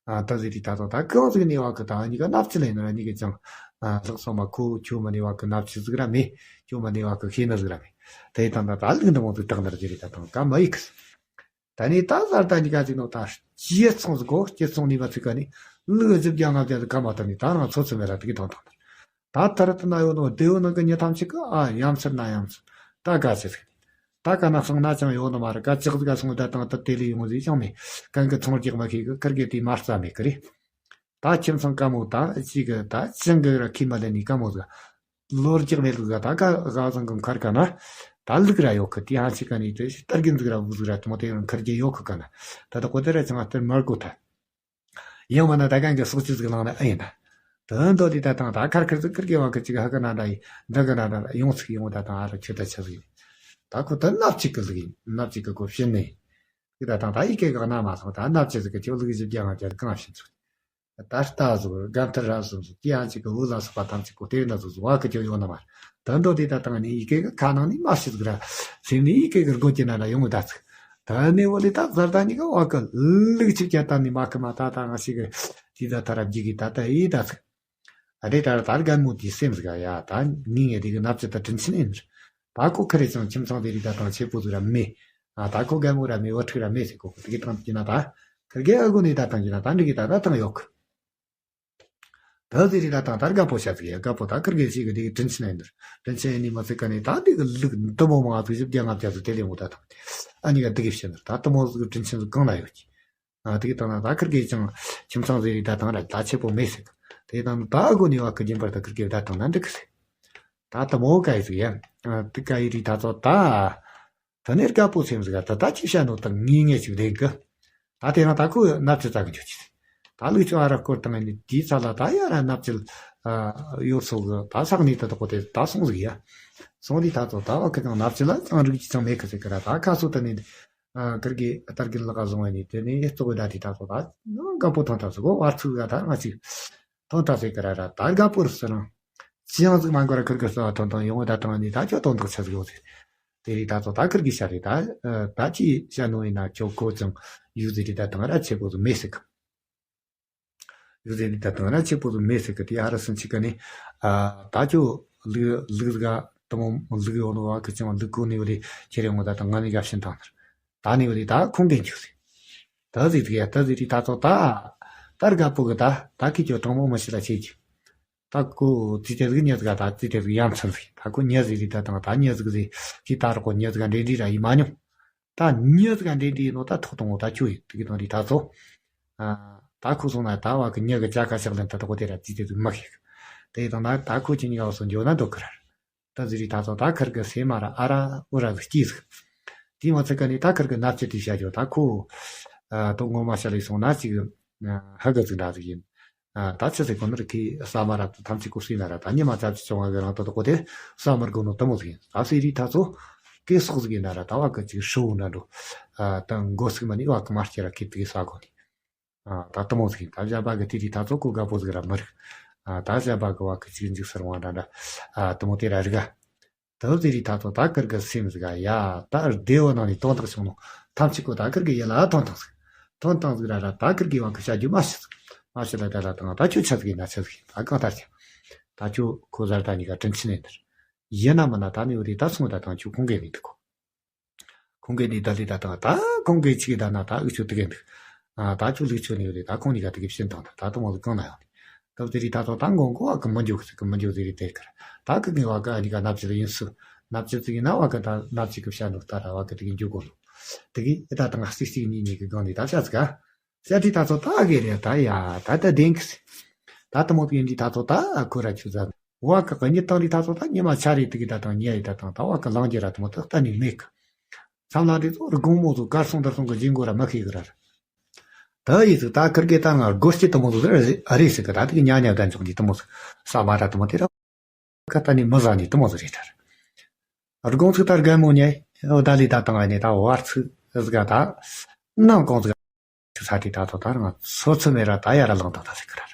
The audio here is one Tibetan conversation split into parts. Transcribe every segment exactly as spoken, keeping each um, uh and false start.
ཨ། ད་ཟེར་དུས་ད་དུང་ད་གང་ཟིག་ནས་བ་གི་ད་གཉིས་ཀ་སྣབས་ཚིལ་ཡིན་ན་གཉིས་ཀ་ཅང་། ཨ། ལགས་སོ་མ། ཁོ་ཁྱོད་མ་ནས་བ་གི་སྣབས་ཚིལ་ཟིག་ར་མེད། ཁྱོད་མ་ནས་བ་གི་ཤེས་ནི་ཟིག་ར་མེད། དེ་ཡི་དང་ད་ད་ལུག་འདི་མོ་ཟིག་བཏགས་ནི་ར་ཟེར་དུས་ད་དུང་ཀ་མ་ཡིག་གི། ད་ནི་ད་གཟའ་ཟླ་གཉིས་ཀ་ཟིག་ནོ་ད་སྐྱེ་ཚོང་ཟིག་གོ། སྐྱེ་ཚོང་ནས་མ་ཚིག་ཀ་ནི་ལུག་བཞི་བརྒྱ་ལྔ་བརྒྱ་ཟིག་ཀ་མ་བཏང་ནི་ད་རང་ཚོ་ཚོ་མེད་ར་དེ་གི་ཐོང་ཐོང་། ད་ཐར་དུ་ན་ཡོད་ནོ་སྡེ་བོ་ནང་གི་མྱི་ཐམས་ཅད་ཀྱི་ཨ་ཡ་མཚར་ན་ཡ་མཚར། ད་ག་ཅི་ཟིག་ནི། ད་ག་ན་སོང་ན་ཅང་ཡོད་ནི་མ་རེད། ག་ཅག་ཟིག་ག་སོང་ད་དང་ད་དེ་ལས་ཡོང་ཟིག་ཅང་མེད། གང་གི་ཚོང་རྒྱག་མ་ཤེས་གི་ཁིར་གེ་དེ་མ་རྩ་མེད་གི་རེད། ད་ཁྱིམ་ཚང་དཀའ་མོ་ད་ཅིག་གི་ད་ཅང་གི་ར་ཁི་མ་ལེ་ནི་དཀའ་མོ་ཟིག་ལོ་རྒྱག་མེད་ལུག་ཟ་ད་ག་ག་ཚང་གི་མཁར་ག་ན་ད་ལུག་ར་ཡོད་གི། དེ་ཧ་ཅི་ག་ནི་དེ་ཤི་ཏར་གིན་ཟིག་ར་བུ་ཟིག་ར་དེ་མོ་དེ་ཡང་མཁར་གྱི་ཡོད་གི་ག་ན། ད་ད་གོ་དེ་ར་ཅང་ཨ་སྟེར་མར་གོ་ད། ཡང་མིན་ན་ད་གང་གི་སོག་ཅི་ཟིག་ལངས་ན་ཨེ་ཡིན་ད། དོན་དོ་དེ་ད་དང་ད་ཁར་ཁར་ཟིག་ཁིར་གེ་བ་གི་ཅིག་ཧ་གི་ན་ད་ཡི་འདི་གི་ན་ད་ཡོང་ཚིག་ཡོང་ད་དང་ཨ་ར་ཁྱོད་ད་ཆ་ཟིག་ཡིན། ད་ཁོ་ད་སྣབས་ཅིག་གི་ལུག་ཡིན། སྣབས་ཅིག་གི་གོ་ཕྱིན་ནས། དེ་ད་དང་ད་ཡི་གེ་གི་ན་མ་སོང་ད་སྣབས་ཅི་ཟིག་གི་ཁྱོད་ལུག་བཞི་བརྒྱ་ལྔ་བརྒྱ་གང་ཕྱིན་ཚུགས། ད་ལྟ་ཟིག་རྒན་ཐར་ར་སོང་ཟིག་དེ་ཡང་ཅིག་གི་བུ་ལ་སོགས་པ་ཐམས་ཅད་གོ་དེ་ན་ཟིག་ཟིག་བ་གི་ཁྱོད་ཡོང་ན་མ། དོན་དོ་དེ་ད་དང་ནི་ཡི་གེ་གི་ཁ་ནང་ནི་མ་ཤི་ཟིག་ར། སེམས་ནི་ཡི་གེ་གི་སྒོ་ཅི་ན་ལ་ཡོང་ད་ཚིག་ད་ནི་བོ་ལི་ད་གཟར་ད་ནི་ག་བ་གི་ལུག་ཅིག་ཀྱ་ད་ནི་མ་ཁི་མ་ད་ད་ང་ཞིག་གི་དེ་ད་ཐ་ར་བརྒྱུད་གི་ད་ད་ཡི་ད་ཚིག་ཨ་རེ་ད་ར་ད་རྒན་མོ་དེའི་སེམས་ཟིག་ཡ་ད་ངི་ངེ་དེ་གི་ནབ་ཅི་ད་དྲིན་ཆེན་ཨིན། ད་ཁོ་ཁི་རེ་ཅང་ཁྱིམ་ཚང་དེ་རི་ད་དང་ཆེ་པོ་ཟིག་ར་མེད། ཨ་ད་ཁོ་རྒན་མོ་ར་མེད་བུ་ཕྲུག་ར་མེད་ཟེར་ཁོ་ཁོ་དེ་གི་དང་གི་ན་ད་ཁི་རྒན་ཨ་གོ་ནི་ད་དང་གི་ན་ད་འདི་གི་ད་ད་དང་ཡོད་གི། ད་དེ་རི་ད་དང་ད་རྒད་པོ་ཤ་ཟིག་ཡ་རྒད་པོ་ད་ཁིར་གེ་ཞིག་གི་དེ་གི་དྲིན་ཆེན་ཨིན་འདིར་དྲིན་ཆེན་ཨིན་ནི་མ་ཚད་ཀ་ནི་ད་དེ་གི་ལུག་འདི་མོ་མང་ཚིག་བཞི་བརྒྱ་ལྔ་བརྒྱ་ཟིག་དེ་ལས་མོ་ད་དང་ཨ་ནི་ག་དེ་གི་བཤད་འདིར་ད་དེ་མོ་ཟིག་དྲིན་ཆེན་ཟིག་གང་ན་ཡོད་ཀྱི། ཨ་དེ་གི་དང་ན་ད་ཁིར་གེ་ཅང་ཁྱིམ་ཚང་ཟེར་རི་ད་དང་ར་ད་ཆེ་པོ་མེད་ཟིག་དེ་དང་ད་ཨ་གོ་ནི་བ་ཁི་རྒྱིན་པར་ད་ཁིར་གེ་ད་དང་ན་འདི་གི་ཟིག་ད་དེ་མོ་ག་ཡི་ཟིག་ཡ། ཨ་དེ་ག་ཡི་རི་ད་ཚོ་ད། ད་ནི་རྒད་པོ་སེམས་ཟིག་ད་ད་ཅི་བཤད་ནོ་ད་ངེས་ངེས་ཅིག་ལྡན་གི། ད་དེ་རིང་ད་ཁོ་ནབ་ཅི་ཙ་གི་འཇུག་ཅི། ད་ལུག་ཅོ་ཨ་ར་སྐོར་བཏང་ནི་དེའི་ཚ་ལ་ད་ཡ་ར་ནབ་ཅི་ཨ་ཡོད་སོ་གི་ད་ས་གནས་ད་ད་གོ་དེ་ད་སོང་ཟིག་ཡ། སོང་དུས་ད་ཚོ་ད་བ་ཁི་དང་ནབ་ཅི་ལ་ཅང་རིག་ཅི་ཅང་མེད་གི་ཟེར་གི་ར། ད་ཁ་སོ་ད་ནི་ཨ་ཁིར་གི་ཨ་ཏར་གི་ལག་ག་བཟུང་བ་ནི་དེ་ནི་ཨེ་ཙོ་གི་ད་དེ་ད་ཚོ་ད་རྒད་པོ་ཐོན་ད་ཟིག་གོ་བར་ཚུགས་ག་ད་ང་ཅིག་ཐོན་ད་ཟེར་གི་ར་ར། ད་རྒད་པོ་རུ་སི་རང་ཅི་ཡང་ཟིག་མ་འགོར་ར་ཁིར་གི་སོ་བ་ཐོན་ཐོན་ཡོང་བ་ད་དང་ནི་ད་ཁྱོད་དོན་དག་ཆ་ཟིག་ཡོད་ཟེར། དེ་རིགས་ད་ཚོ་ད་ཁིར་གི་ཤ་རེད་ད། ད་ཅི་ཤ་ནོ་ཡིན་ན་ཁྱོད་ཁོ་ཅང་ཡུག་ཟེར་རེད་ད་དང་ར་ཆེ་པོ་ཟིག་མེད་ཟིག་ཡུག་ཟེར་རེད་ད་དང་ར་ཆེ་པོ་ཟིག་མེད་ཟིག་གི་དེ་ཨ་ར་སུན་ཆི་ག་ནི། ད་ཁྱོད་ལུག་ལུག་ཟིག་ག་དེ་མོ་ལུག་ཡོད་ནོ་བ་གི་ཅང་ལུག་གོ་ནི་བ་ལི་ཁྱེར་ཡོང་ད་དང་ང་ནི་ག་ཕྱིན་དང་ནར། ད་ནི་བ་ལི་ད་ཁོང་གི་འཇུག་ཟིག་ད་ཟིག་ཟིག་ཡ་ད་ཟིག་རེད་ད་ཚོ་ད། ད་རྒད་པོ་གི་ད་ད་ཁི་ཁྱོད་དྲང་མོ་མི་ཤི་ལ་ཆེ་གི། ད་ཁོ་ཙི་ཙི་ཟིག་མྱི་ཟིག་ད་ཙི་ཙི་ཟིག་ཡ་མཚན་ཟིག་ད་ཁོ་མྱི་ཟིག་རེད་ད་དང་ད་མྱི་ཟིག་ཟིག་ཅི་ད་ར་ཁོ་མྱི་ཟིག་འདྲེ་འདྲེ་ར་ཡིན་མ་མྱོང་། ད་མྱི་ཟིག་འདྲེ་འདྲེ་ཡིན་ནོ་ད་ཐོག་དང་བོ་ད་ཁྱོད་ཡིན་དེ་གི་དང་རེད་ད་ཚོ། ད་ཁོ་སོང་ན་ད་བ་གི་མྱི་གི་ཅ་ཁ་ཤག་ལེན་ད་ད་ཁོ་དེ་ར་ཙི་ཙི་ཟིག་མི་ཤེས་གི། དེ་དང་ན་ད་ཁོ་ཁྱེད་གཉིས་ཀ་བ་སོ་འཇོག་ན་འདོད་གི་ར། ད་ཟིག་རེད་ད་ཚོ་ད་ཁིར་གི་སེ་མ་ར་ཨ་ར་འུ་ར་ཟིག་སྐྱིད་ཟིག་དེ་མ་ཚད་ཀ་ནི་ད་ཁིར་གི་ནབ་ཅི་དེ་བཤད་རྒྱུ་ད་ཁོ། ཨ་དོ་ངོ་མ་བཤད་ལས་སོང་ན་ཅིག་ཨ་ཧ་གི་ཟིག་འདྲ་ཟིག་ཡིན། ཨ་ད་ཆི་ཟིག་གོ་ནི་རི་ཁི་ས་མ་ར་ཐམས་ཅད་ཀོ་སྲིད་ན་ར་ད་ཉི་མ་ཙམ་ཅིག་བྱུང་བ་གི་རང་ད་དོ་གོ་དེ་ས་མར་གོ་ནོ་དེ་མོ་ཟིག་ཡིན། ད་སེ་རི་ད་ཚོ་སྐད་སོག་ཟིག་ཡིན་ན་ར་ད་བ་གི་ཅིག་ཧྲུ་བོ་འདྲ་འགྲོ། ཨ་ད་མགོ་ཟིག་མ་ནི་བ་གི་མ་སྐྱེ་ར་ཁི་དེ་གི་ས་གོ་ནི། ཨ་ད་དེ་མོ་ཟིག་ཡིན། ད་བཞག་པ་གི་དེ་རི་ད་ཚོ་ཁོ་དགའ་པོ་ཟིག་ར་མི་རིག་ཨ་ད་བཞག་པ་གི་བ་གི་ཅིག་འཇིགས་སུ་རུང་བ་འདྲ་འདྲ། ཨ་དེ་མོ་དེ་ར་རིག་ག་ད་དེ་རི་ད་ཚོ་ད་ཁིར་གི་སེམས་ཟིག་ཡ་ད་བདེ་བོ་ནང་ནས་དོན་དག་བྱུང་ནོ་ཐམས་ཅད་ཁོ་ད་ཁིར་གི་ཡིད་ལ་དོན་དག་ཟིག་དོན་དག་ཟིག་ར་ར་ད་ཁིར་གི་བ་གི་བྱ་རྒྱུ་མ་ཤི་ཟིག་མ་ཤི་ལ་ད་ལ་དང་ད་ཁྱོད་ཆ་ཟིག་ཡིན་ན་ཆ་ཟིག་ཡིན། ད་གང་ལྟར་ཀྱང་ད་ཁྱོད་ཁོ་གཟར་ད་གཉིས་ཀ་དྲིན་ཆེན་ཡིན་ནི་རེད། ཡིན་ན་མིན་ན་ད་ནི་འུ་རི་ད་སོང་ད་དང་ཁྱོད་ཁོང་གི་ནི་འདུག་གོ་ཁོང་གིས་ནི་ད་ལི་ད་དང་ད་ཁོང་གིས་ཅིག་ད་ན་ད་འུ་ཆོ་དེ་གི་འདུག་ཨ་ད་ཁྱོད་ལུག་ཆོ་ནི་ཡོད་རེད། ད་ཁོང་གཉིས་ཀ་དེ་གི་ཕྱིན་དང་ད་ད་དུང་མ་ལུག་གང་ན་ཡོང་ནི་སྐབས་དེ་རི་ད་ཚོ་ད་མགོ་མགོ་བ་གི་མི་འཇུག་ཟེར་གི་མི་འཇུག་ཟེར་རེད་དེ་ཁར་ད་གི་ངའི་བ་གི་ཨ་ནི་ག་ནབ་ཅི་ལ་ཡིན་སུ་ནབ་ཅི་ཟིག་ཡིན་ན་བ་གི་ད་ནབ་ཅི་གི་བཤད་འདུག་ད་ར་བ་གི་དེ་གི་འཇུག་གོ་ནོ་དེ་གི་ཨེ་ད་དང་སིག་སིག་གཉིས་གཉིས་གི་སྒང་ནས་ད་བཤད་ཟིག་ག་བཤད་དེ་ད་ཚོ་ད་གི་རེད་ད་ཡ་ད་ད་བདེན་གི་ཟེར་ད་དུ་མོ་དེ་ཡིན་དེ་ད་ཚོ་ད་ཁོ་ར་ཆུ་ཟ་བ་གི་གཉིད་བཏང་དེ་ད་ཚོ་ད་ཉི་མ་ཆ་རེ་དེ་གི་ད་དང་ཉལ་ཡི་ད་དང་ད་བ་གི་ལང་རྒྱུ་ར་དུ་མོ་ད་གཏན་ནས་མེད་གི། མཚམས་ལ་དེ་ཚོ་རི་དགོང་མོ་ཚོ་གར་སོང་དར་སོང་གི་སྦྱིན་དགོས་ར་མ་ཤེས་གི་ར་ར། ད་ཡི་ཚོ་ད་ཁིར་གེ་ད་ང་སྒོ་སྐྱེ་དུ་མོ་ཚོ་ཟེར་ཨ་རེད་ཟེར་གི་ད་དེ་གི་ཉ་ཉ་ད་འཇོག་འདི་དུ་མོ་ཟེར་ས་མ་ར་དུ་མོ་དེ་ར་ཁ་ད་ནི་མི་ཟ་ནི་དུ་མོ་ཟེར་རེད་ད་ར། རི་དགོང་ཚོ་ད་རྒན་མོ་ཉལ་ཨོ་ད་ལི་ད་དང་ཨ་ནི་ད་བར་ཚིག་ཟིག་ག་ད་ནང་གོང་ཟིག་ག་ཚ་དེ་ད་ཚོ་ད་ར་ང་ཚོ་ཚོ་མེད་ར་ད་ཡ་ར་ལང་དང་ད་ཟེར་གི་ར་ར།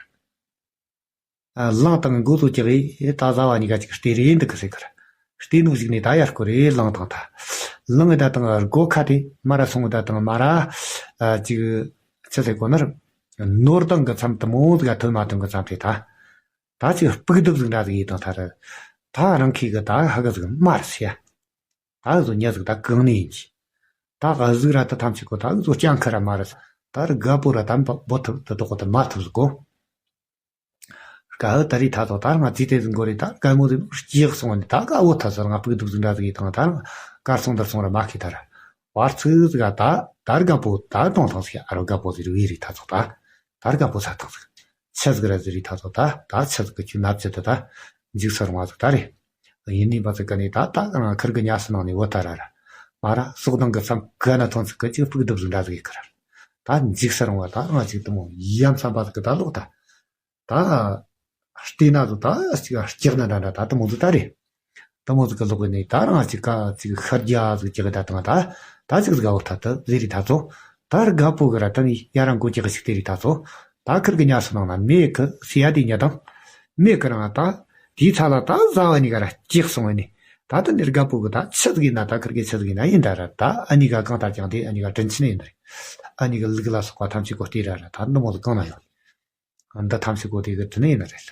ཨ་གླང་དང་མགོ་ལོག་ཀྱག་གི་ད་ཟ་བ་གཉིས་ཀ་ཅིག་སྟེ་རེད་འདུག་གི་ཟེར་གི་ར། སྟེ་ནུ་ཞིག་ནས་ད་ཡར་སྐོར་རེ་གླང་དང་ད། གླང་གི་ད་དང་སྒོ་ཁ་དེ་མ་ར་སོང་གི་ད་དང་མ་ར། ཨ་ཅིག་ཆི་ཟེར་གོ་ནར། ནོར་དང་གི་མཚམས་དེ་མོ་ཟིག་ག་ཐོན་མ་ཐོན་གི་མཚམས་དེ་ད། ད་ཅིག་སྤུག་གདུབ་ཟིག་འདྲ་ཟིག་ཡིན་དང་ཐ་ར། ད་རང་ཁྱི་གི་ད་ཧ་གི་ཟིག་མ་རེད་ཟེར་ཡ། ད་བཟོ་ཉ་ཟིག་ད་གང་ནས་ཡིན་གྱི། ད་ག་ཟིག་ར་ད་ཐམས་ཅད་གོ་ད་བཟོ་སྤྱང་ཁ་ར་མ་རེད། ད་ར་དགའ་པོ་ར་ད་འབོ་ཐུབ་ད་དོ་གོ་ད་མ་ཐུབ་ཟིག་གོ། དཀའ་ཨུ་ད་རི་ཐ་ཚོ་ད་རང་ང་རྩིས་དེ་ཟིན་གོ་རེ་ད་དཀའ་མོ་ཟིན་སྐྱེས་སོང་ནི་ད་དཀའ་བོ་ཐ་ཚོ་ང་སྤུག་གདུབ་ཟིན་འདྲ་ཟིག་ཡི་དང་ད་རང་དཀར་སོང་དར་སོང་ར་མ་ཁི་ད་ར། བར་ཚུགས་ཟིག་ད་ད་དཀའ་པོ་ད་གཏོང་ཐང་ཟིག་ཨ་རོ་དཀའ་པོ་ཟིག་རུ་ཡི་རི་ཐ་ཚོ་ད་ད་དཀའ་པོ་ས་ཐང་ཟིག་ཆི་ཟིག་ར་ཟིག་རི་ཐ་ཚོ་ད་ད་ཆི་ཟིག་གི་ཆུ་ནབ་ཆི་ད་ད་འཇིགས་ས་རུང་བ་ཟིག་ད་རེ། ཡིན་ནི་བ་ཟིག་ག་ནི་ད་ད་ང་ཁིར་གི་ཉ་སི་ནང་ནི་བོ་ད་ར་ར། མ་ར་སོག་དང་གི་མཚམས་ག་ན་ཐོན་ཟིག་གི་ཅིག་སྤུག་གདུབ་ཟིག་འདྲ་ཟིག་ཡི་ཁ་ར། ད་འཇིགས་ས་རུང་བ་ད་ང་ཅིག་དུ་མོ་ཡ་མཚམས་པ་ཟིག་གི་ད་ལོག་ད། ད། བལྟས་ན་ཚོ་ད་ཅིག་སྐྱག་ན་འདྲ་འདྲ་ད་དུ་མོ་ཚོ་ད་རེད། དུ་མོ་ཚོ་གི་ལོག་གི་ནས་ད་རང་ཅིག་ག་ཅིག་ཤར་རྒྱ་ཟིག་ཅིག་ད་དང་ད་ད་ཅིག་དགའ་བོ་ཐ་ད་ཟེ་རི་ད་ཚོ་ད་དགའ་པོ་གི་ར་ད་ནི་ཡ་རང་གོ་ཅིག་ཞིག་དེ་རི་ད་ཚོ་ད་ཁིར་གི་ཉ་སི་ནང་ན་མེ་གི་སི་ཡ་དེ་ཉ་དང་མེ་གི་རང་ད་དེའི་ཚ་ལ་ད་ཟ་བ་ནི་ག་ར་ཅིག་སོང་བ་ནི་ད་ད་ནི་དགའ་པོ་གི་ད་ཆི་ཟིག་ཡིན་ན་ད་ཁིར་གི་ཆི་ཟིག་ཡིན་ན་ཡིན་ད་ར་ད་ཨ་ནི་ག་གང་ལྟར་ཀྱང་དེ་ཨ་ནི་ག་དྲིན་ཆེན་ཡིན་ད་རེད། ཨ་ནི་གི་ལུག་ལ་སོགས་པ་ཐམས་ཅད་གོ་སྟེ་ར་ར་ད་འདི་མོ་ཟིག་གང་ན་ཡོད། འདི་ཐམས་ཅད་གོ་དེ་གི་དྲིན་ཡིན་ན་རེད།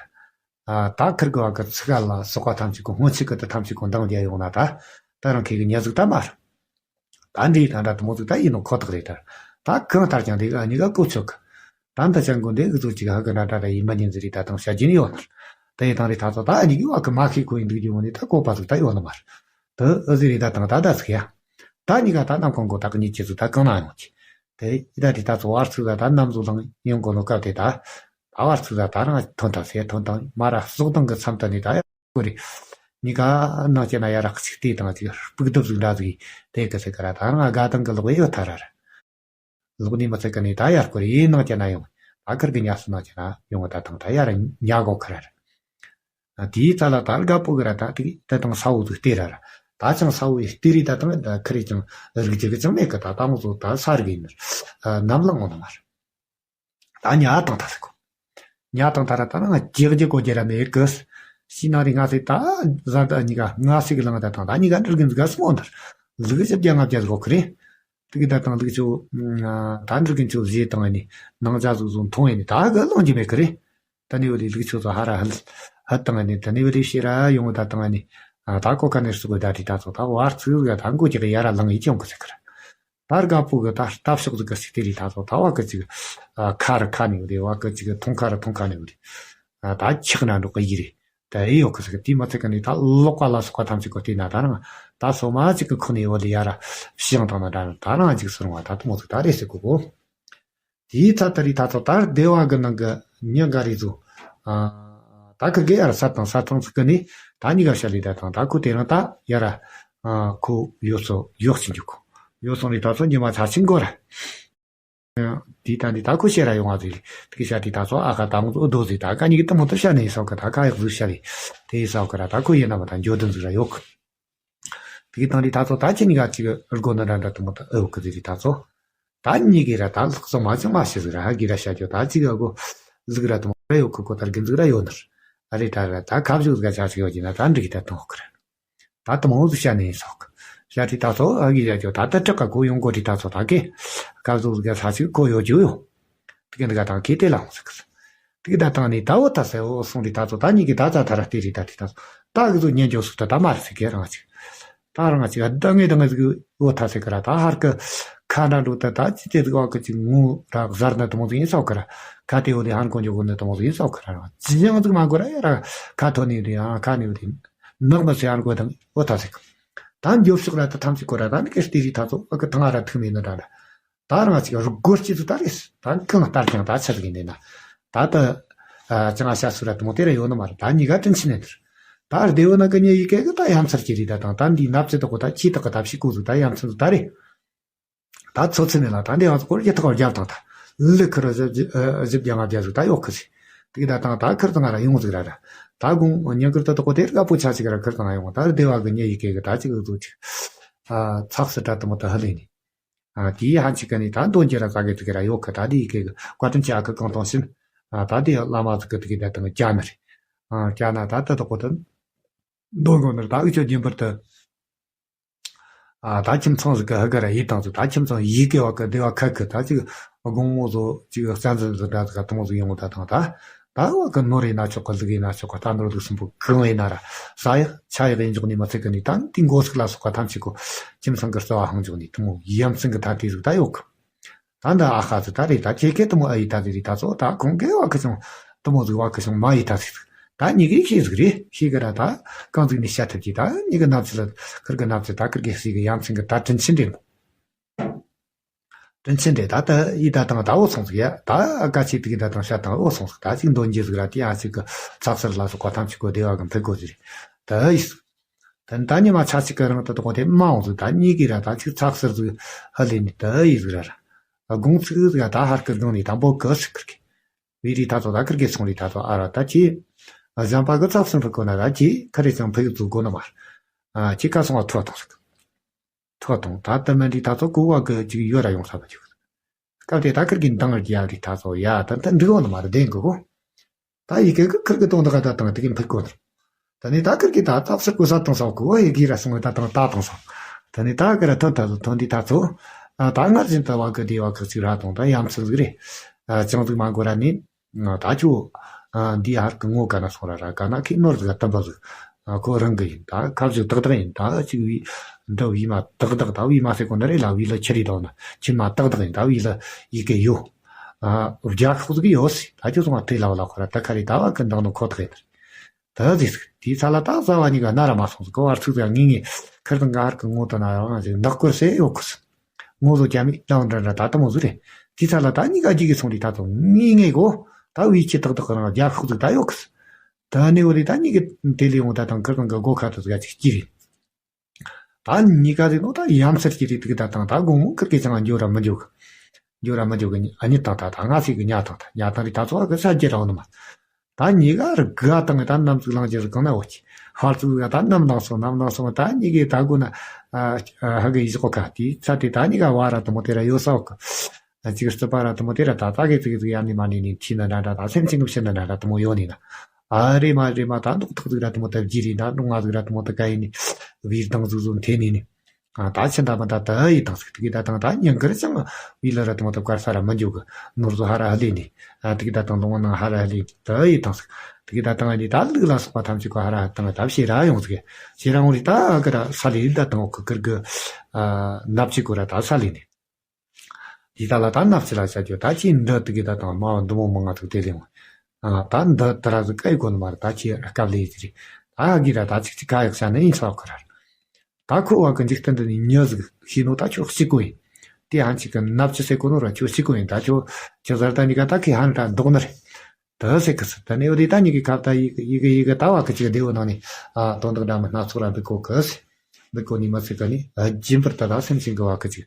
ཨ་ད་ཁིར་གི་བ་གི་ཚིག་ལ་སོགས་པ་ཐམས་ཅད་གོ་སྔོན་ཆད་གི་དེ་ཐམས་ཅད་གོ་འདང་རྒྱག་ཡོང་ན་ད་ད་རང་ཁྱི་གི་ཉ་ཟིག་ད་མ་རེད། ད་འདི་ད་འདྲ་དུ་མོ་ཟིག་ད་ཡིན་ནོ་ཁོ་ཐག་རེད་ད། ད་གང་ལྟར་ཀྱང་དེ་གི་ཨ་ནི་ག་གོ་ཆོད་གི། ད་འདི་ཅང་གོ་འདི་གི་ཚོ་ཅིག་ཧ་གི་འདྲ་འདྲ་ད་ཡིན་མ་ཉན་ཟིག་རེད་ད་དང་བྱ་རྒྱུ་ནི་ཡོད་ནི། ད་ཡི་དང་རེད་ད་ཚོ་ད་ཨ་ནི་གི་བ་གི་མ་ཁི་ཁོ་ཡིན་འདུག་རྒྱུ་མོ་ནི་ད་གོ་པ་ཟིག་ད་ཡོད་ནི་མ་རེད། དུ་ཨུ་ཟི་རི་ད་དང་ད་ད་ཟིག་ཡ། ད་གཉིས་ཀ་ད་ནམ་གང་གོ་ད་གཉིས་ཀྱི་ཟིག་ད་གང་ན་ཡོང་གི། དེ་ཡི་ད་དེ་ད་ཚོ་བར་ཚུགས་ད་ད་ནམ་ཟོ་ལང་ཡོང་གོ་ནོ་སྐབས་དེ་ད། ད་བར་ཚུགས་ད་ད་རང་ཐོན་ད་ཟེ་ཐོན་དང་མ་ར་སོག་དང་གི་མཚམས་ད་ནི་ད་ཡ་གོ་རེ། གཉིས་ཀ་ནང་ཅན་ན་ཡ་ར་གཅིག་དེ་དང་ཅིག་སྤུག་གདུབ་ཟིག་འདྲ་ཟིག་དེ་གི་ཟེ་ག་ར་ད་རང་དགའ་དང་གི་ལོག་ཡོད་ཐ་ར་ར། ལོག་ནི་མི་ཚད་ཀ་ནི་ད་ཡར་སྐོར་ཡིན་ནང་ཅན་ན་ཡོང་། ད་ཁིར་གི་ཉ་སི་ནང་ཅན་ན་ཡོང་བ་ད་དང་ད་ཡར་ཉ་གོ་ཁ་ར་ར། དེའི་རྩ་ལ་ད་དགའ་པོ་གི་ར་ད་དེ་ད་དང་ས་འོག་ཏུ་སྟེ་ར་ར། ད་ཅང་ས་འོག་སྟེ་རི་ད་དང་ད་ཁིར་ཅང་རིག་རྒྱུ་གི་ཅང་མེད་གི་ད་ད་མོ་ཚོ་ད་ས་རིག་ཡིན་ནི། ནམ་ལངས་འོང་ནི་མ་རེད། ད་ཉ་དང་ད་ཟེ་གོ། ཉ་དང་ད་ར་ད་ང་རྒྱག་རྒྱག་གོ་རྒྱ་ར་མེད་གི། ཤི་ན་རི་ང་སི་ད་ཟ་ད་གཉིས་ཀ་ང་སི་གི་ལང་ད་དང་ད་གཉིས་ཀ་འདྲི་གིན་ཟིག་ག་སི་མོ་འདར། ལུག་བཞི་བརྒྱ་ལྔ་བརྒྱ་ཟིག་གོ་ཁི་རེད། དེ་གི་ད་དང་ལུག་ཆུ། ད་འདྲི་གིན་ཆུ་བཞི་དང་ནི་ནང་ཇ་ཟུག་ཟུག་འཐུང་ཡིན་ནི་ད་གི་ལང་རྒྱུ་མེད་ཁི་རེད། ད་ནི་བ་ལི་ལུག་ཆུ་ཚོ་ཧ་ར་ཧལ་ཧལ་དང་ནི་ད་ནི་བ་ལི་ཤེ་ར་ཡོང་ད་དང་ནི་ད་གོ་ཁ་ནི་སུ་གི་ད་དི་ད་ཚོ་ད་བར་ཚུགས་ག་ད་མགོ་ཅིག་གི་ཡ་ར་ལང་ཡི་ཅི་ཡོང་གི་ཟེར་ཁི་ར། ད་དགའ་པོ་གི་ད་ལྟ་ཕྱོགས་ཟིག་གི་སིག་དེ་རི་ད་ཚོ་ད་བ་གི་ཅིག་ཁ་རི་ཁ་ནི་བ་ལི་བ་གི་ཅིག་ཐུང་ཁ་རི་ཐུང་ཁ་ནི་བ་ལི། ད་ཆག་ན་འགྲོ་གི་ཡི་རེད། ད་ཨེ་ཡོད་གི་ཟེར་གི་དེ་མ་ཚད་གི་ནི་ད་ལོག་པ་ལ་སོགས་པ་ཐམས་ཅད་གོ་དེ་ན་ད་རང་ད་སོ་མ་ཅིག་གི་ཁོ་ནི་བ་ལི་ཡ་ར་ཤི་ཡང་དང་ན་ད་རང་ད་རང་ཅིག་སོ་རུང་བ་ད་དུ་མོ་ཚིག་ད་རེད་ཟེར་གོ་གོ། དེའི་ཚ་ད་རི་ད་ཚོ་ད་སྡེ་བ་གི་ནང་གི་ཉི་འགའ་རི་ཚོ། ད་ཁི་གེ་ཡ་ར་ས་དང་ས་དང་ཚིག་གི་ནི་ད་གཉིས་ཀ་ཤ་ལི་ད་དང་ད་ཁོ་དེ་རང་ད་ཡ་ར་ཁོ་ཡོད་སོ་ཡོད་ཅིག་འཇུག་གོ། ཡོད་སོང་རི་ད་ཚོ་ཉི་མ་ཚ་ཆིན་གོ་ར། དེ་ད་འདི་ད་ཁོ་ཤེས་ར་ཡོང་བ་ཟིག་རེད། དེ་གི་ཤ་དེ་ད་ཚོ་ཨ་ཁ་ད་ངོ་ཚོ་རྡོ་ཟིག་ད་ཀ་གཉིས་ཀྱི་དུ་མོ་དུ་ཤ་ནས་ཡིན་སོག་གི་ད་ཁ་ཡག་ཟིག་ཤ་རེད། དེ་ཡིན་སོག་གི་ར་ད་ཁོ་ཡིན་ན་མ་ད་འགྱོ་དུ་ཟིག་ར་ཡོད་གི། དེ་གི་དང་དེ་ད་ཚོ་ད་ཁྱེད་གཉིས་ཀ་ཅིག་སྒོ་ནི་འདྲ་འདྲ་དུ་མོ་ད་ཨེ་ཡོད་གི་ཟིག་རེད་ད་ཚོ། ད་གཉིས་ཀྱི་ར་ད་ལག་ཚོ་མ་ཅང་མ་ཤེས་ཟིག་ར་ཧ་གི་ར་ཤ་ཅོ་ད་ཅིག་ཨ་གོ་ཟིག་ར་དུ་མོ་ར་ཡོད་གི་གོ་ད་རྒན་ཟིག་ར་ཡོད་ནི་ར། ཨ་རེ་ད་ར་ད་ཁ་བཞུགས་ཟིག་ཆ་ཅིག་ཡོད་ཀྱི་ན་ད་འགྲིག་གི་ད་དུ་མོ་གི་ར། ད་དུ་མོ་ཟིག་བཤད་ནས་ཡིན་སོག་བཤད་དུས་ད་ཚོ་ཨ་གི་ཡ་ཅོ་ད་ལྟ་དྲག་ག་གོ་ཡོང་གོ་དུས་ད་ཚོ་ད་གི་སྐབས་ཟུག་ཟིག་ས་ཞིག་གོ་ཡོད་རྒྱུ་ཡོད། དེ་གི་འདི་ག་དང་གི་དེ་ལ་འོང་ཟིག་གི། དེ་གི་ད་དང་ནི་ད་འོ་ད་ཟེ་འོ་སོང་དུས་ད་ཚོ་ད་གཉིས་ཀྱི་ད་ཚ་ཐ་ར་སྟེ་རི་ད་དེ་ད་ཚོ་ད་གི་ཟུག་ཉན་འཇོག་ཟིག་ད་ད་མ་རེད་ཟེར་གི་རང་ཅིག་ད་རང་ཅིག་ད་ངས་ད་ངས་ཟིག་འོ་ད་ཟེར་གི་ར་ད་ཧར་གི་ཁ་འདྲ་འགྲོ་ད་ད་ཅི་དེ་ཟིག་འོ་གི་ཅིག་ངུ་ར་གཟར་ན་དུ་མོ་ཟིག་ཡིན་སོག་གི་ར་ཁ་དེ་འོ་དེ་ཧར་གོ་འཇོག་གོ་ནི་དུ་མོ་ཟིག་ཡིན་སོག་གི་ར་རང་ཅི་ཡང་ཟིག་མ་གོ་ར་ཡ་ར་ཁ་ཐོ་ནི་དེ་ཡང་ཁ་ནི་འོ་དེ། ནག་མི་སེ་ཨན་གོ་དང་འོ་ཐ་སེ་གི། ད་འགྱོ་ཕྱོགས་ར་ད་ཐམས་ཅད་གོ་ར་ད་ནི་ཀེ་སྟེ་རི་ཐ་ཚོ་ཨ་ཀི་ཐང་ཨ་ར་ཐུག་མེད་ནི་འདྲ་འདྲ། ད་རང་ཅིག་རུ་སྒོར་སྐྱིད་ཚོ་ད་རེས་ད་གང་ལྟར་ཀྱང་ད་ཆ་ཟིག་ཡིན་ནི་ན། ད་ད་ཅང་ཨ་ཤ་སུ་ར་དུ་མོ་དེ་ར་ཡོད་ནི་མ་རེད། ད་གཉིས་ཀ་དྲིན་ཆེ་ནི་འདིར། ད་སྡེ་བོ་ན་གི་ཉེ་ཡི་གེ་གི་ད་ཡ་མཚར་གྱི་རི་ད་དང་ད་འདི་ནབ་ཚེ་དག་གོ་ད་ཁྱི་དག་གི་ད་ཕྱི་ཀུ་ཟིག་ད་ཡ་མཚར་ཟིག་ད་རེད། ད་ཚོ་ཚེ་མེད་ལ་ད་འདི་ང་ཚོ་སྐོར་གྱི་ཐོག་རྒྱབ་དང་ད་ལི་ཁུ་རུ་བཞི་བརྒྱ་ལྔ་བརྒྱ་ཟིག་ད་ཡོད་ཁུ་ཟིག་དེ་གི་ད་དང་ད་ཁུར་དང་ང་ར་ཡོང་ཟིག་ར་ར་ད་དགུང་ཉིན་ཁུར་ད་དོ་གོ་དེ་ར་པོ་ཆ་ཅིག་ར་ཁུར་དང་ང་ཡོང་ད་ར་སྡེ་བ་གི་ཉེ་ཡི་གེ་གི་ད་ཅིག་ཟིག་ཅིག་ཚགས་སུ་དྲ་དུ་མོ་ད་ཧ་ལེ་ནི་དེའི་ཧན་ཅིག་གི་ནི་ད་འདོན་གྱི་ར་ཙག་གི་ཙིག་ར་ཡོད་ཁུ་ད་དེ་ཡི་གེ་གི་བཀའ་དྲིན་ཆེ་ཨ་ཁུ་གང་གཏོང་ཕྱིན་ད་དེ་བླ་མ་ཟིག་གི་དེ་གི་ད་དང་ཀྱ་ན་རེད་ཀྱ་ན་ད་ད་དོ་གོ་ད་འདོན་གོ་ནི་ར་ད་ཨུ་ཅོ་རྒྱུན་པར་ད། ཨ་ད་ཁྱིམ་ཚང་ཟིག་གི་ཧ་ག་ར་ཡིད་དང་ཟིག་ད་ཁྱིམ་ཚང་ཡིད་གི་བ་གི་བདེ་བ་ཁ་ཁི་ད་ཅིག་དགོང་མོ་ཟོ་ཅིག་རྩ་འཛིན་ཟིག་འདྲ་ཟིག་ག་དུང་ཟིག་ཡོང་ད་དང་ད། ད་བ་གི་ནོར་ཡིན་ན་ཆོག་གི་ལུག་ཡིན་ན་ཆོག་གི་ད་ནོར་ལུག་སུམ་པོ་གང་ཡིན་ན་ར་ཟ་ཡག་ཆ་ཡག་ཡིན་འཇོག་ནི་མ་ཚད་གི་ནི་ད་དེ་མགོ་སུག་ལ་སོགས་པ་ཐམས་ཅད་གོ་ཁྱིམ་ཚང་གི་རྩ་བ་ཧང་འཇོག་ནི་དུ་མོ་ཡ་མཚན་གི་ཐ་དེ་ཟིག་ད་ཡོད་གི། ད་འདི་ཨ་ཁ་ཟིག་ད་རེད་ད་ཁྱེད་ཁྱེད་དུ་མོ་ཨ་ཡི་ད་ཟིག་རེད་ད་ཚོ་ད་གོང་གི་བ་གི་སོང་དུ་མོ་ཟིག་བ་གི་སོང་མ་ཡི་ད་ཟིག་ད་གཉིས་ཀའི་ཤེས་ཟིག་རེད་ཤེས་གི་ར་ད་གང་ཟིག་ནི་བཤད་ཐུབ་ཀྱི་ད་གཉིས་ཀའི་ནབ་ཚི་ལ་ཁིར་གི་ནབ་ཚི་ད་ཁིར་གི་ཟིག་གི་ཡ་མཚན་གི་ད་དྲིན་ཆེན་རེད་མོ། དྲིན་ཆེན་རེད་ད་ད་ཡི་ད་དང་ད་འོ་སོང་ཟིག་ཡ་ད་ཨ་ཀ་ཆེ་དུ་གི་ད་དང་བཤད་དང་འོ་སོང་ཟིག་ད་ཅིག་འདོན་རྒྱུ་ཟིག་ར་དེ་ཨ་ཅིག་གི་ཚགས་ཚུད་ལ་སོགས་པ་ཐམས་ཅད་གོ་བདེ་བ་གི་མཐུ་གོ་ཟིག་རེད་ད་ཡི་ཟིག་ད་ད་ཉི་མ་ཆ་གཅིག་གི་རིང་དུ་དོགས་དེ་མ་འོང་ཟིག་ད་གཉིས་ཀྱིས་ར་ད་ཅིག་ཚགས་ཚུད་ཟིག་ཧ་ལས་ནི་ད་ཡི་ཟིག་ར་ར། དགོང་ཚིགས་ཟིག་ད་ཧར་ཀི་དགང་ནི་ད་འབོ་གི་ཟིག་ཁིར་གི། བི་རི་ད་ཚོ་ད་ཁིར་གི་སོང་རི་ད་ཚོ་ཨ་ར་ད་ཅི། གཞན་པ་གི་ཚགས་ཚུད་ཕུ་གོ་ན་ད་ཅི་ཁ་རེ་ཅང་ཕུ་གི་ཚུགས་གོ་ནི་མ། ཨ་ཅི་ཀ་སོང་བ་ཐོ་དང་ཟིག་ཐོ་དང་ད་ད་མན་རི་ད་ཚོ་གོ་བ་གི་ཅིག་ཡོད་ར་ཡོང་ས་བ་ཅིག་སྐབས་དེ་ད་ཁིར་གི་འདང་རྒྱ་རི་ད་ཚོ་ཡ་ད་ད་འགྲིག་གོ་ནི་མ་རེད་བདེན་གི་གོ། ད་ཡི་གེ་གི་ཁིར་གི་གཏོང་ད་ག་ད་དང་དེ་གི་འཕུར་གོ་ནི། ད་ནི་ད་ཁིར་གི་ད་ད་ཕྱིར་གོ་ས་དང་ས་གོ་ཡི་གེ་ར་སོང་བ་ད་དང་ད་དང་ས། ད་ནི་ད་གི་ར་ཐོན་ད་ཚོ་ཐོན་དི་ད་ཚོ། ཨ་ད་སྔར་བཞིན་ད་བ་གི་དེ་བ་ཁི་ཅིག་ར་དང་ད་ཡ་མཚན་ཟིག་རེད། ཨ་ཅང་ཟིག་མ་གོ་ར་ནི། ད་ཁྱོད། ཨ་འདི་ཧར་གི་ངོ་ག་ན་སོང་ར་ར་ག་ན་ཁི་ནོར་ཟིག་ལ་བཏབ་པ་ཟིག་ཨ་ཁོ་རང་གི་ཡིན་ད་ཁ་བཞག་ཏག་ཏག་ཡིན་ད་ཅིག་བི། འདི་བི་མ་ཏག་ཏག་ད་བི་མ་ཟེར་གོ་ནི་རེད་ལ་བི་ལ་ཁྱི་རེད་དོ་ན་ཁྱི་མ་ཏག་ཏག་ཡིན་ད་བི་ལ་ཡི་གེ་ཡོད། ཨ་རྒྱ་ཤོག་ཟིག་ཡོད་སི་ད་ཁྱོད་སོང་བ་དེ་ལ་བ་ལ་ཁོ་ར་ད་ཁ་རེད་ད་བ་གི་འདང་ནོ་ཁོ་ཐག་ཡིན། ད་ཟིག་དེའི་ཚ་ལ་ད་ཟ་བ་གཉིས་ཀ་ན་ར་མ་སོང་ཟིག་གོ་བར་ཚུགས་ཟིག་ངེས་ངེས་ཁིར་དང་ག་ཧར་གི་ངོ་དུ་ན་རང་ཟིག་ནག་སྐོར་སེ་ཡོད་ཁུ་སི། ངོ་ཟོ་རྒྱ་མི་ལའང་འདྲ་འདྲ་ད་ལྟ་མོ་ཟིག་རེད། དེའི་ཚ་ལ་ད་གཉིས་ཀ་རྒྱུག་གི་སོང་རི་ད་ཚོ་ངེས་ངེས་གོ། ད་བའི་ཁྱི་ཏག་ཏག་རང་རྒྱ་ཤོག་ཟིག་ད་ཡོད་ཁུ་སི། ད་ནི་འོ་རི་ད་གཉིས་ཀ་དེ་ལས་འོང་ད་དང་ཁིར་དང་གི་སྒོ་ཁ་དུ་ཟིག་ཅིག་སྐྱིད་རེད། ད་གཉིས་ཀ་རེད་ནོ་ད་ཡ་མཚར་གྱི་རེད་དུ་གི་ད་དང་ད་དགོང་མོ་ཁིར་གི་ཅང་འགྱོ་ར་མི་འགྱོ་གི། འགྱོ་ར་མི་འགྱོ་གི་ཨ་ནི་ད་ད་ད་ང་སི་གི་ཉ་དང་ད་ཉ་དང་རི་ད་ཚོ་གི་ས་རྒྱ་ར་འོ་ནི་མ། ད་གཉིས་ཀ་རི་ག་དང་ད་ནམ་ཚིག་ལང་རྒྱུ་གང་ན་འོ་ཅི། ཧར་ཚུགས་ག་ད་ནམ་ལང་སོང་ནམ་ལང་སོང་ད་གཉིས་ཀའི་ད་དགོ་ན། ཧ་གི་ཡི་ཟོག་ག་དེ་ཚ་དེ་ད་གཉིས་ཀ་བ་ར་དུ་མོ་དེ་ར་ཡོད་ས་འོ་གི། ཅིག་རྩི་པ་ར་དུ་མོ་དེ་ར་ད་ད་གི་ཙིག་ཙིག་ཡ་ནི་མ་ནི་ནི་ཐི་ན་འདྲ་འདྲ་ད་སེམས་ཅན་གི་ཕྱི་ན་འདྲ་འདྲ་དུ་མོ་ཡོད་ནི་ན། ཨ་རེ་མ་རེ་མ་ད་མདོག་ཐག་ཟིག་ར་དུ་མོ་ད་བརྗེ་རེ་ན་རླུང་ང་ཟིག་ར་དུ་མོ་ད་ག་ཡིན་ནི། བིར་དང་ཟུག་ཟུག་འཐེན་ནི་ནི། ཨ་ད་ཕྱི་ད་མ་ད་ད་ཡི་དང་ཟིག་དུ་གི་ད་དང་ད་ཉིན་དཀར་ཅང་བི་ལ་ར་དུ་མོ་ད་དཀར་ས་ར་མི་འཇུག་གི་ནོར་ཟོ་ཧ་ར་ཧ་ལེ་ནི། ཨ་དུ་གི་ད་དང་ལོང་ནང་ཧ་ར་ཧ་ལེ་ནི་ད་ཡི་དང་ཟིག་དུ་གི་ད་དང་ནི་ད་ལུག་ལ་སོགས་པ་ཐམས་ཅད་ཀོ་ཧ་ར་དང་ད་ཕྱི་ར་ཡོང་ཟིག་ཕྱི་ར་ཡོང་རི་ད་གི་ར་ས་ལེ་ད་དང་འོ་གི་གི་གི། ཨ་ནབ་ཅི་ཀོ་ར་ད་ས་ལེ་ནི། དེ་ད་ལ་ད་ནབ་ཅི་ལ་བྱ་རྒྱུ་ད་ཅི་འདི་དུ་གི་ད་དང་མ་འདི་མོ་མང་ང་ཐུག་དེ་ལེ་འོང་། ཨ་ད་འདི་ད་ར་ཟིག་ག་ཡི་གོ་ནི་མ་རེད་ད་ཅི་སྐབས་ལེ་ཡི་ཟིག་རེད། ད་གི་ར་ད་ཅིག་ཅིག་ག་ཡག་ཤ་ནི་ཡིན་ཚ་ཁོ་ར། ད་ཁོ་བ་གི་འཇིག་རྟེན་འདི་ནི་མྱི་ཟིག་ཤེས་ནོ་ད་ཁྱོད་གཅིག་པོ་ཡིན། དེ་ཧན་ཅིག་གི་ནབ་ཅི་ཟེར་གོ་ནོ་ར་ཁྱོད་གཅིག་པོ་ཡིན་ད་ཁྱོད་ཁྱོད་ཟར་ད་ནི་ག་ད་ཁི་ཧན་ད་འདུག་ནི་རེད། ད་ཟེར་གི་སི་ད་ནི་འོ་དེ་ད་ཉི་གི་ཁབ་ད་ཡི་གི་ཡི་གི་ཡི་གི་ད་བ་གི་ཅིག་བདེ་བོ་ནང་ནི་ཨ་དོན་དག་འདྲ་མི་སྣ་ཚོགས་ར་འདུག་གོ་གི་སི། འདུག་གོ་ནི་མ་ཚིག་ག་ནི་རྒྱུན་པར་ད་ད་སེམས་ཅན་གི་བ་གི་ཅིག་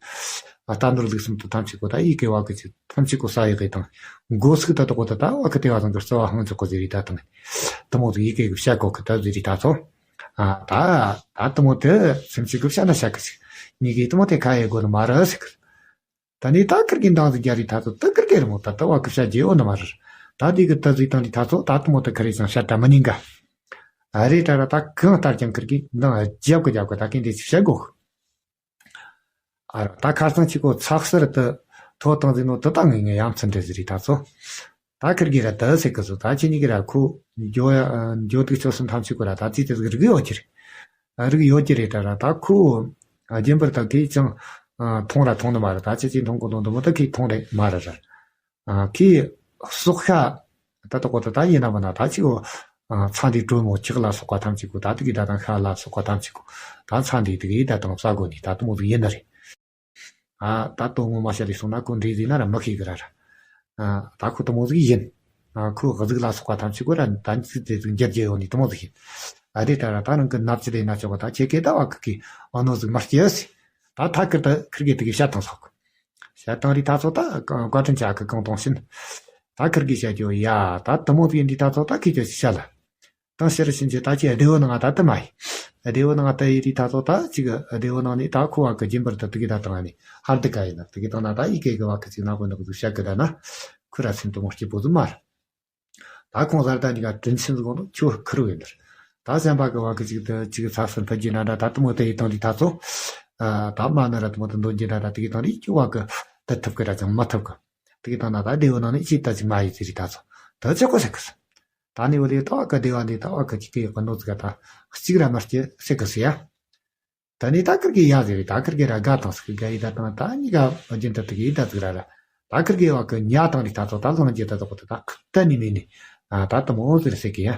ཨ་ད་ནོར་ལུག་སུམ་དུ་ཐམས་ཅད་གོ་ད་ཡི་གི་བ་གི་ཅིག་ཐམས་ཅད་གོ་ས་ཡི་གི་དང་མགོ་སུག་ད་དོ་གོ་ད་ད་བ་གི་དེ་བ་དང་གི་རྩ་བ་ཧང་ཅོག་གོ་ཟེར་རི་ད་དང་དུ་མོ་དུ་ཡི་གི་གི་བཤད་གོ་གི་ད་ཟེར་རི་ད་ཚོ་ཨ་ད་ད་དུ་མོ་དུ་སེམས་ཅན་གི་བཤད་ན་བཤད་གི་ཅིག་ཉི་གི་དུ་མོ་དེ་ཁ་ཡི་གོ་ནི་མ་ར་ཟེར་གི། ད་ནི་ད་ཁིར་གི་འདང་ཟིག་རྒྱ་རི་ཐ་ཚོ་ད་ཁིར་གི་རི་མོ་ད་ད་བ་ཁི་བཤད་རྒྱུ་ཡོད་ནི་མ་རེད། ད་དེ་གི་ད་ཟིག་དང་རི་ཐ་ཚོ་ད་དུ་མོ་ད་ཁ་རེ་ཅང་བཤད་ད་མི་ཉན་ག་ཨ་རེ་ད་ར་ད་གང་ལྟར་ཀྱང་ཁིར་གི་འདང་རྒྱབ་གི་རྒྱབ་གི་ད་གིན་དེ་ཅི་བཤད་དགོ་ཨ་ར་ད་ཁ་སང་ཅི་གོ་ཚགས་སར་ད་ཐོ་དང་ཟིག་ནོ་ད་ད་ངེ་ངེ་ཡང་ཚན་འདྲ་ཟིག་རི་ཐ་ཚོ། ད་ཁིར་གི་ར་ད་ཟེར་གི་སོ་ད་ཁྱེད་གཉིས་གི་ར་ཁུ་འགྱོ་འགྱོ་དུས་ཆོག་སུན་ཐམས་ཅད་གོ་ར་ད་ཙི་ཙི་ཟིག་རིག་ཡོད་ཀྱི་རེད། རིག་ཡོད་ཀྱི་རེད་ད་ར་ད་ཁུ་རྒྱུན་པར་ད་གིས་ཀྱང་མཐོང་ར་མཐོང་ནི་མ་རེད། ད་ཁྱེད་ཀྱིས་མཐོང་གི་མཐོང་དུ་མོ་ད་གིས་མཐོང་རེད་མ་རེད་ར། ཁིས་སོག་ཤ་ད་ད་གོ་ད་ད་ཡིན་ན་མ་ན་ད་ཅིག་ཚ་འདི་དྲོན་མོ་ཁྱག་ལ་སོགས་པ་ཐམས་ཅད་གོ་ད་དེ་གི་ད་དང་ཤ་ལ་སོགས་པ་ཐམས་ཅད་གོ་ད་ཚ་འདི་དེ་གི་ད་དང་ས་གོ་ནི་ད་དུ་མོ་ཟིག་ཡིན་ནི་རེད། ཨ་ད་དོ་ངོ་མ་བཤད་ལས་སོང་ན་ཁོ་འདྲེ་ཟིན་ན་ར་མི་ཤེས་གི་ར་ར། ཨ་ད་ཁོ་དུ་མོ་ཟིག་ཡིན། ཨ་ཁོ་གཟུགས་ལ་སོགས་པ་ཐམས་ཅད་ཁོ་ར་ད་ཅི་དེ་ཟིག་འགྱུར་རྒྱུ་ཡོད་ནི་དུ་མོ་ཟིག་ཡིན། ཨ་རེ་ད་ར་ད་རང་གི་ནབ་ཅི་རེ་ན་ཆོག་ག་ད་ཁྱེད་ཀྱི་ད་བ་ཁི་ཁི་ཨ་ནོ་ཟིག་མ་སྐྱེས་སི། ད་ཐ་ཁིར་ད་ཁིར་གི་དེ་གི་བཤད་བཏང་སོག་བཤད་བཏང་རི་ད་ཚོ་ད་བཀའ་དྲིན་ཆ་གི་གང་གཏོང་ཕྱིན། ད་ཁིར་གི་བཤད་རྒྱུ་ཡ་ད་དུ་མོ་ཟིག་ཡིན་འདི་ད་ཚོ་ད་ཁི་ཁྱོད་ཤི་བཤད་ལ། དང་ཕྱིར་ཕྱིན་ཆད་ད་ཅི་བདེ་བོ་ནང་ང་ད་དུ་མ་ཡིན། བདེ་བོ་ནང་ང་ད་ཡི་རི་ད་ཚོ་ད་ཅིག་བདེ་བོ་ནང་ནས་ད་ཁོ་བ་གི་རྒྱུན་པར་ད་དུ་གི་ད་དང་ནི་ཧར་དུ་ག་ཡིན་ན་དུ་གི་དང་ན་ད་ཡི་གེ་གི་བ་གི་ཅིག་ན་གོ་ནག་དུ་བཤད་གི་ད་ན་ཁུ་ར་སེམས་དུ་མོ་སྐྱིད་པོ་དུ་མ་ར། ད་ཁོང་གསར་ད་ནི་ག་དྲིན་ཆེན་གོ་ནོ་ཁྱོད་ཁུར་བས་འདིར། ད་སེམས་པ་གི་བ་གི་ཅིག་ད་ཅིག་ཚ་སུན་ཕ་རྒྱུ་ན་འདྲ་ད་དུ་མོ་ད་ཡི་དང་རི་ད་ཚོ། ད་མ་ན་ར་དེ་མོ་དེ་འདོན་རྒྱུ་ན་ར་དེ་གི་དང་རིགས་ཀྱི་བ་གི་དེ་ཐུབ་གི་ར་ཅང་མ་ཐུབ་གི། དེ་གི་དང་ན་ད་བདེ་བོ་ནང་ནས་ཅི་ད་ཅི་མ་ཡི་ཟེར་རི་ད་ཚོ་དེ་ཆོག་གོ་ཟེར་གི་སོ། ད་ནི་འོ་ལེ་ད་བ་གི་བདེ་བ་འདི་ད་བ་གི་ཅི་གི་གི་ནོ་ཙི་ག་ད་གཅིག་ར་མ་སྐྱེ་ཟེར་གི་སོ་ཡ། ད་ནི་ད་ཁིར་གི་ཡ་ཟེར་རི་ད་ཁིར་གི་ར་དགའ་དང་ཟེར་གི་དགའ་ཡི་ད་དང་ད་གཉིས་ཀ་རྒྱུན་དུ་དེ་གི་ཡི་ད་ཙི་ར་ར། ད་ཁིར་གི་བ་གི་ཉ་དང་རི་ད་ཚོ་ད་ལོང་རྒྱུ་ད་ཚོ་གོ་ད་ད་ཁུ་ད་ནི་མི་ནི། ད་དེ་མོ་ཟེར་ཟེར་གི་ཡ།